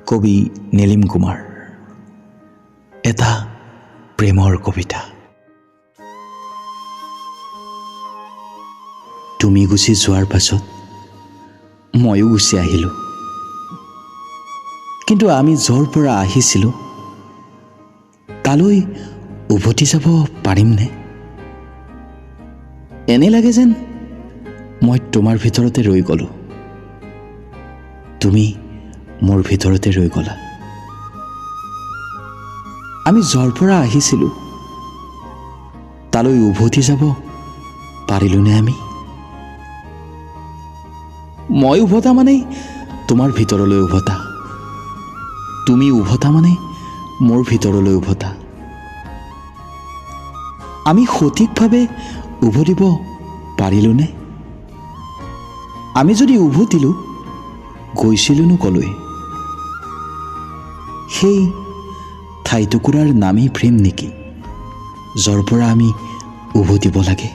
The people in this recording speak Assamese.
কবি নীলিম কুমাৰ। এটা প্ৰেমৰ কবিতা। তুমি গুচি যোৱাৰ পাছত ময়ো গুচি আহিলোঁ, কিন্তু আমি য'ৰ পৰা আহিছিলোঁ তালৈ উভতি যাব পাৰিমনে? এনে লাগে যেন মই তোমাৰ ভিতৰতে ৰৈ গ'লোঁ, তুমি মোৰ ভিতৰতে ৰৈ গ'লা। আমি য'ৰ পৰা আহিছিলোঁ তালৈ উভতি যাব পাৰিলোঁনে আমি? মই উভতা মানেই তোমাৰ ভিতৰলৈ উভতা, তুমি উভতা মানে মোৰ ভিতৰলৈ উভতা। আমি সঠিকভাৱে উভতিব পাৰিলোঁনে? আমি যদি উভতিলোঁ, গৈছিলোঁনো কলৈ? সেই ঠাইটুকুৰাৰ নামেই প্ৰেম নেকি, য'ৰ পৰা আমি উভতিব লাগে?